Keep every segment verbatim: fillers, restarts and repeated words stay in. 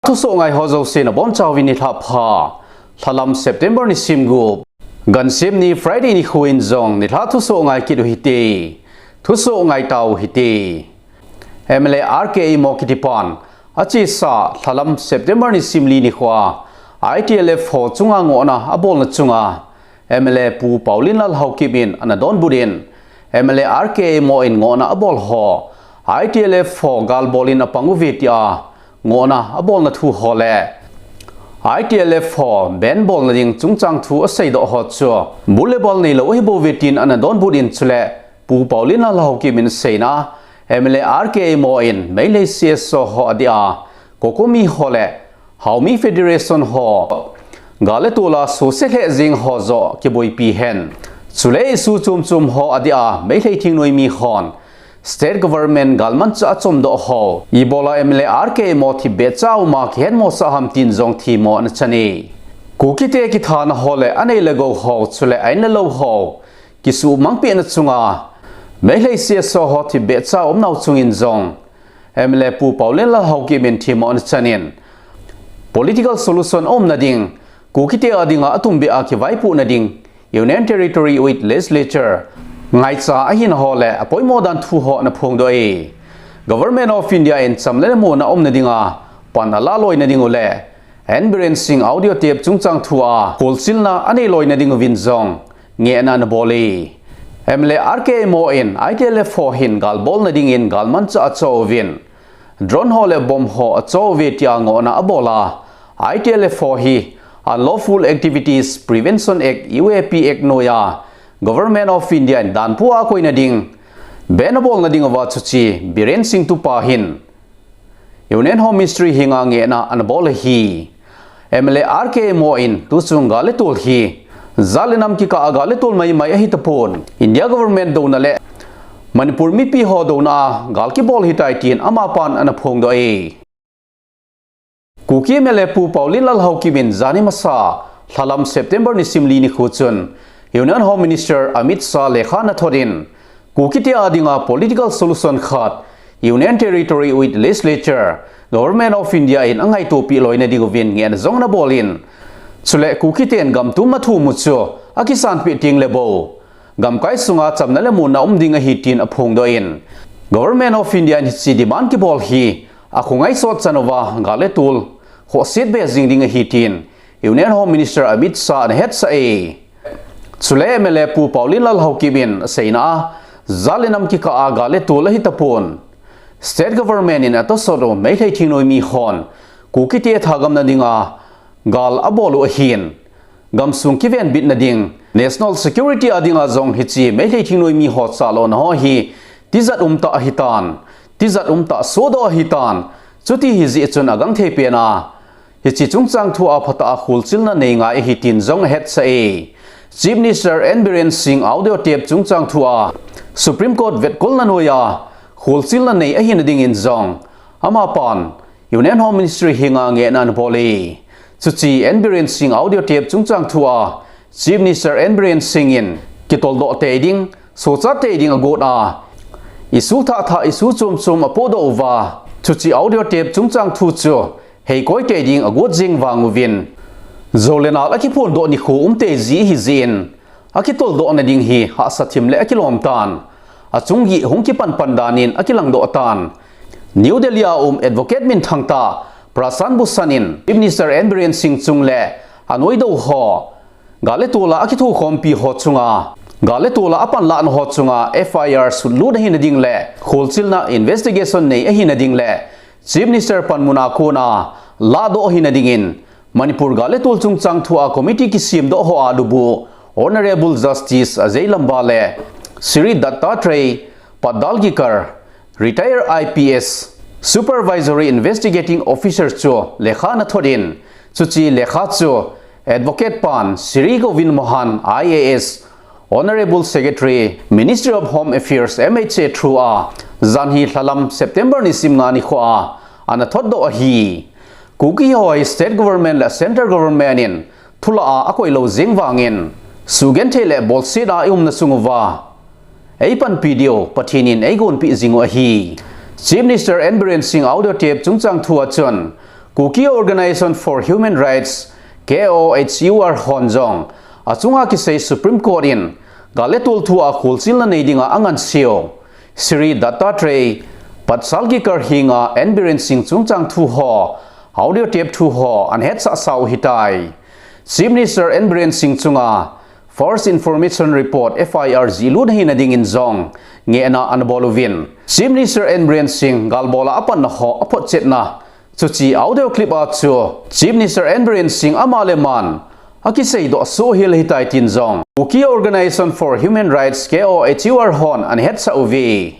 Thusoh ngai ho jouse nabonchauvin nilhah pha. Lhalam September nisim gup, Gansim ni Friday nikho in jong nilhah thusoh ngai kit u hite. Thusoh ngai tau hite. M L A R K Amo kitipan achesa lhalam September nisim li nikhoa I T L F ho chunga ngohna abolna chunga M L A Pu Paolienlal Haokip in ana donbut in, M L A R K Amo in ngohna abol ho I T L F ho galbol in apang uve tia ngohna abolna thu ho le I T L F ho ban bolna ding chungchang thu aseidoh ho chu bul le bal neilou ahibouve tin ana donbut in, chule Pu Paolienlal Haokip in aseina, M L A R K Amo in Meitei C S O ho adia, COCOMI ho le Haomi Federation ho, gal le tol a suse lheh jing ho joh kiboipi hen. Chule issue chom chom ho adia Meitei thingnoimi hon State Government galmanchah achomdoh ho, ibola M L A R K Amo thipbeh cha uma kihetmosah ham tin jong themmo ana chan e. Kukite kithana ho le anei le gou ho, chule a-in le lou ho kisuhmangpehna chunga Meitei C S O ho thipbeh cha umnau chungin jong M L A Pu Paolienlal Haokip in themmo ana chan in, political solution aumna ding, Kukite a dinga atumbeh a kivaipohna ding Union Territory with Legislature ngaicha ahina ho le apoimo dan thu ho ana phongdoh e. Government of India in chamna le muna umna dinga pan alah loina ding u le N Biren Singh audio tape chungchang thua kholchilna anei loina ding uvin jong ngehna ana bol e. M L A R K Amo in I T L F ho hin galbolna dingin galmanchah acho uvin, drone ho le bomb ho acho uve tia ngohna abol a, I T L F ho hi Unlawful Activities Prevention Act, U A P Act noiya Government of India in dan pua akoina ding ban abolna ding uva, chuche Biren Singh tupa hin Union Home Ministry henga ngehna ana bol ahi. M L A R K Amo in tuchung gal le tol hi jat le nam kikah a gal le tol maimai ahi tapon, India government douna le Manipur mipi ho douna a gal kibol ahitai tin amapan ana phongdoh e. Kuki M L A Pu Paolienlal Haokip in janhi masa lhalam September nisim li nikho chun Union Home Minister Amit Shah lekha ana thot in, Kukite a dinga political solution khat Union Territory with Legislature, Government of India in angaitopeh loina ding uvin ngehna jong ana bol in, chule Kukiten gam tum athum u chu akisanpeh teng le bou gamkai sunga chamna le muna um ding ahi tin aphongdoh in, Government of India in hiche demand kibol hi akhongai sot chan uva gal le tol khohset be jing ding ahi tin Union Home Minister Amit Shah ana hetsah e. Chule M L A Pu Paolienlal Haokip in aseina a, jat le nam kikah a gal le tol ahi tapon, State Government in atosot u Meitei thingnoimi hon Kukite thagamna dinga gal abol u ahin, gamsung kivenbitna ding, national security a dinga jong hiche Meitei thingnoimi ho chalona ho hi tijat umtah ahitan, tijat umtah sohdoh ahitan, chuti hijeh chun agangthei pen a hiche chungchang thua phatah a kholchilna nei ngai ahi tin jong ahetsah e. Chief Minister N Biren Singh audio tape chungchang thua Supreme Court vetkolna noiya kholchilna nei ahina dingin jong amapan Union Home Ministry henga ngehna ana bol e. Chuche N Biren Singh audio tape chungchang thua Chief Minister N Biren Singh in kitoldoh tei ding, sochat tei ding agot a, issue thah thah, issue chom chom apohdoh uva, chuche audio tape chungchang thu chu heikoi tei ding agot jing vang uvin, jou le nal akiphondoh nikho um tei ji ahijeh in, akitoldohna ding hi hahsa thim le akilom tan, achung gih hung kipan pan dan in akilangdoh tan. New Delhi a um advocate minthang tah Prashant Bhushan in Chief Minister N Biren Singh chung le anoidoh ho, gal le tol a akithokhompi ho chunga, gal le tol a apanlahna ho chunga F I R sutlut ahina ding le kholchilna investigation nei ahina ding le Chief Minister panmun a kona lahdoh ahina dingin Manipur gal le tol chungchang thua committee kisemdoh hoa lubuh Honorable Justice Ajay Lamba le Shri Dattatreya Padalgikar, Retired I P S, Supervisory Investigating Officer chu lekha ana thot in, chuche lekha chu advocate pan Shri Govind Mohan I A S, Honorable Secretary, Ministry of Home Affairs, M H A through a, janhi lhalam September nisim nga nikhoa ana thotdoh ahi. Kuki ho hi state government le central government in thulah a akoilou jing vangin, sugenthei le bolset a iumna chung uva eipanpi diu Pathen in eigonpi jing u ahi. Chief Minister N Biren Singh audio tape chungchang thua chun, Kuki Organization for Human Rights, K O H U R hon jong, achunga kisei Supreme Court in gal le tol thu a kholchilna nei dinga anganseu Shri Dattatreya Patsalgi Kar henga N Biren Singh chungchang thu ho, audio tape thu ho, ana hetsah sau hitai. Chief Minister N Biren Singh chunga False Information Report, F I R, jihlut ahina dingin jong ngehna ana bol uvin, Chief Minister N Biren Singh galbol a apanna ho aphotchetna chuche audio clip a chu Chief Minister N Biren Singh ama le aman akiseidoh soh hel ahitai tin jong Kuki Organization for Human Rights, K O H U R hon ana hetsah uve.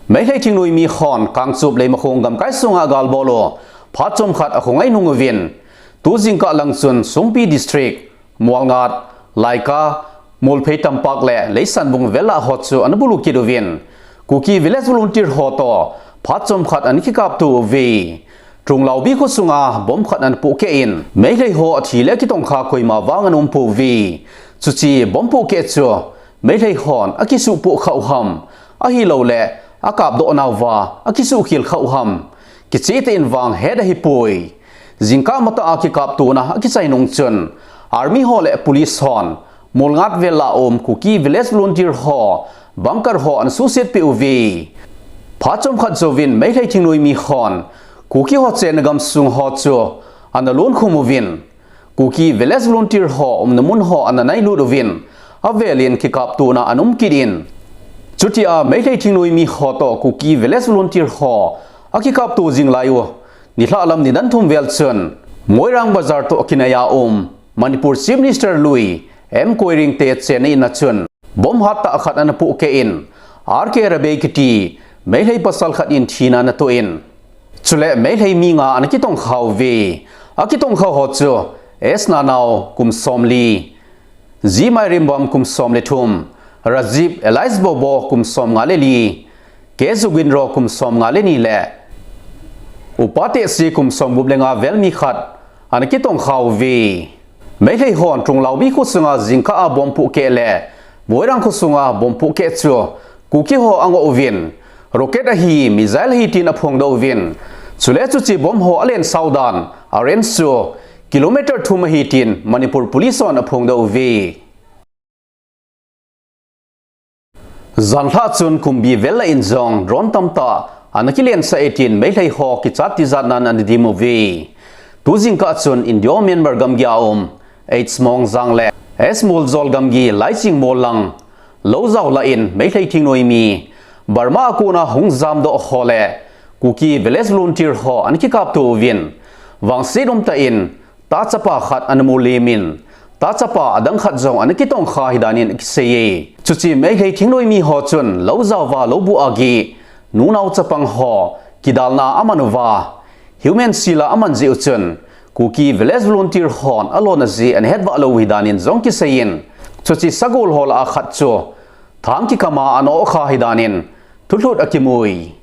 Meitei thingnoimi hon Kangchup Leimakhong gamkai sunga galbol u phat chomkhat akhongai nung uvin, tu jingkah lang chun Songpi District, Mualngat, Laika, Molphei Tampak le Leisanbung vel a ho chu ana bulu kit uvin, Kuki Village Volunteer ho toh phat chomkhat ana kikapto uve. Trunglaubi kho sunga bomb khat ana pohkeh in, Meitei ho athi le akitongkha koima vang ana um pouve. Chuche bomb pohkeh chu Meitei hon akisuhpoh khah u ham, ahilouleh akapdoh nauva akisuhkhel khah u ham, kichehtah in vang het ahipoi. Jingkah matah a kikaptona akichai nung chun, Army ho le Police hon Mualngat vel a um Kuki Village Volunteer ho bunker ho ana suhset peh uve. Phat chomkhat jouvin Meitei thingnoimi hon Kuki ho chenna gamsung ho chu ana lonkhum uvin, Kuki Village Volunteer ho umna mun ho ana nailut uvin, avelin kikaptona ana um kit in, chutia Meitei thingnoimi ho toh Kuki Village Volunteer ho akikapto jing lai u nilhah lam nidan thum vel chun Moirang Bazar toh kinai a um Manipur Chief Minister lui M Koiring te chenna in a chun bomb hattah khat ana pohkeh in, R K Rabei kiti Meitei pasal khat in thina ana toh in, chule Meitei mi nga ana kitongkha uve. Akitongkha ho chu S Nanao kum somli, G Mairimbam kum somlethum, Rajiv Elias Bobo kum somnga le li, K Jogindro kum somnga le ni le Upa Tehsi kum somgup le nga vel mi khat ana kitongkha uve. Meitei hon Trunglaubi kho sunga jingkah a bomb pohkeh le Moirang kho sunga bomb pohkeh chu Kuki ho angoh uvin, rocket ahi, missile ahi tin aphongdoh uvin, chule chuche bomb ho alensau dan a range chu kilometer thum ahi tin Manipur Police hon aphongdoh uve. Janlhah chun Kumbi vel a in jong drone tamtah ana kilensah e tin Meitei ho kichat tijat nan ana dim uve. Tu jingkah chun India Myanmar gamgi a um H Mongjang le S Moljol gamgi Laiching Mol lang lou jao lah in Meitei thingnoimi Burma a kona hung jamdoh ho le Kuki Village Volunteer ho ana kikapto uvin, vangset umtah in tachapa khat ana mu limin, tachapa adang khat jong ana kitongkha ahi danin akisei e. Chuche Meitei thingnoimi ho chun lou jaova lou buh a gih nunao chapang ho kidalna aman uva, human shield a aman jeh u chun Kuki Village Volunteer hon alona jeh ana hetvah lou u ahi danin jong kisei in, chuche sagol ho lah a khat chu thang kikam a ana ohkha ahi danin thulhut akimu e.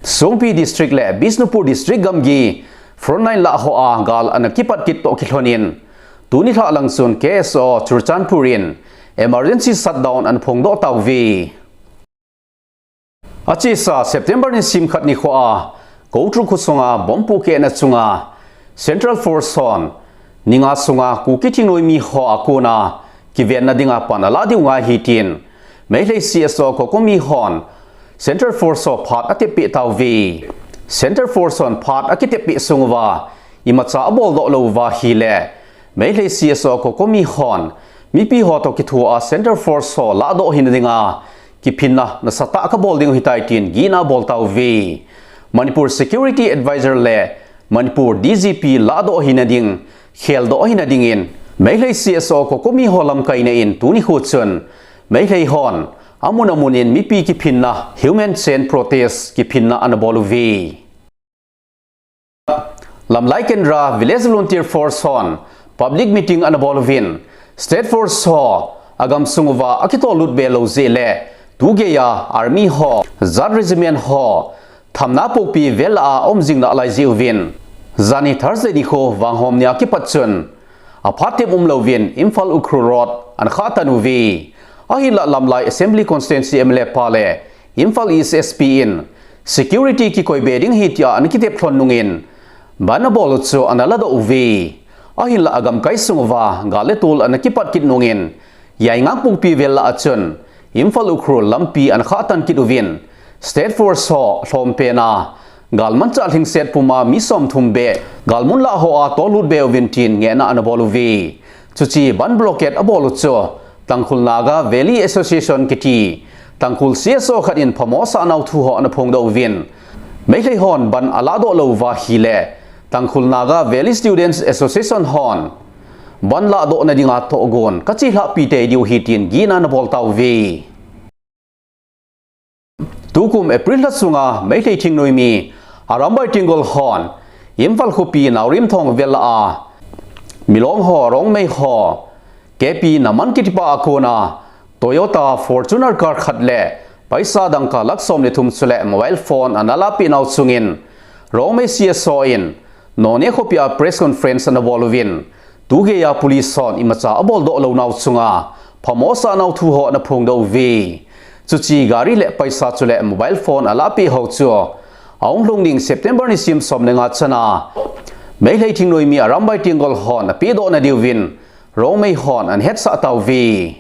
Songpi District le Bishnupur District gamgi frontline lah hoa gal ana kipat kit toh kilhonin, tuni nilhah lang chun K S O Churachandpur in emergency shutdown ana phongdoh tauve. Achesa September nisim khat nikhoa Koutru kho sunga bomb pohkehna chunga Central Force hon ninga sunga Kuki thingnoimi ho a kona kivenna dinga pan alah diu ngai ahi tin Meitei C S O COCOMI hon Central Force ho phat ateppeh tauve. Central Force hon phat akiteppeh sung uva imacha aboldoh lou uva ahile Meitei C S O COCOMI hon mipi ho toh kithoa Central Force ho lahdoh hina dinga kiphinna nasatah kabol ding u ahitai tin gihna abol tauve. Manipur Security Advisor le Manipur D G P lahdoh hina ding, kheldoh hina dingin Meitei C S O COCOMI ho lamkaina in tuni nikho chun Meitei hon amun amun in mipi kiphinna, human chain protest kiphinna ana bol uve. Lamlai Kendra Village Volunteer Force hon public meeting ana bol uvin, State Force ho agamsung uva akitolut be lou jeh le, tugeiya Army ho, Jat Regiment ho, Thamnapokpi vel a aum jing nalai jeh uvin, janhi Thursday nikho vanghom nia kipat chun aphat tep umlouvin Imphal Ukhrul Road ana khah tan uve. Ahinlah Lamlai Assembly Constituency M L A pa le Imphal East S P in Security kikoi be ding ahi tia ana kitep lhon nungin, bandh abol u chu ana ladoh uve. Ahinlah agamkai sung uva gal le tol ana kipat kit nungin, Yaingangpokpi vel lah a chun Imphal Ukhrul lampi ana khah tan kit uvin, State Force ho lhompen a galmanchah lhingset puma mi somthum beh galmun lah hoa tolhut be uvin tin ngehna ana bol uve. Chuche bandh blockade abol u chu Tangkhul Naga Valley Association kiti Tangkhul C S O khat in phamo asah nau thu ho ana phongdoh uvin, Meitei hon bandh aladoh lou uva ahileh Tangkhul Naga Valley Students Association hon bandh lahdohna dinga tohgon kachelhahpi tei diu ahi tin gihna ana bol tauve. Tukum April lha sunga Meitei thingnoimi Arambai Tenggol hon Imphal khopi Naorimthong vel a Milong ho, Rongmei ho, K P Naman kitipa a kona Toyota Fortuner car khat le paisa dangka lakh som le thum chule mobile phone ana lahpeh nau chungin Rongmei C S O in Noney khopia press conference ana bol uvin, tugeiya police hon imacha aboldoh lou nau chunga phamo asah nau thu ho ana phongdoh uve. Chuche gari le paisa chule mobile phone alahpeh hou chu ahung lhung ding September nisim som le nga chana Meitei thingnoimi Arambai Tenggol hon apehdoh nadiuvin Rongmei hon ana hetsah tauve.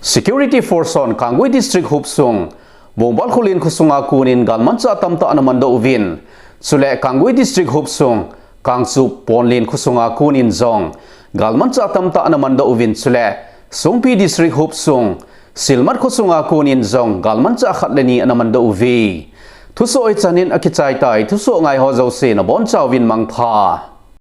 Security Force hon Kangpokpi District huop sung Bongbal Khullen khosunga konin galmanchah tamtah ana mandoh uvin, chule Kangpokpi District huop sung Kangchup Ponlen khosunga konin jong galmanchah tamtah ana mandoh uvin, chule Songpi District huop sung Silmat khosunga konin jong galmanchah khat le ni ana mandoh uve. Thusoh hichan in akichai tai, thusoh ngaiho jouse nabonchauvin mangpha.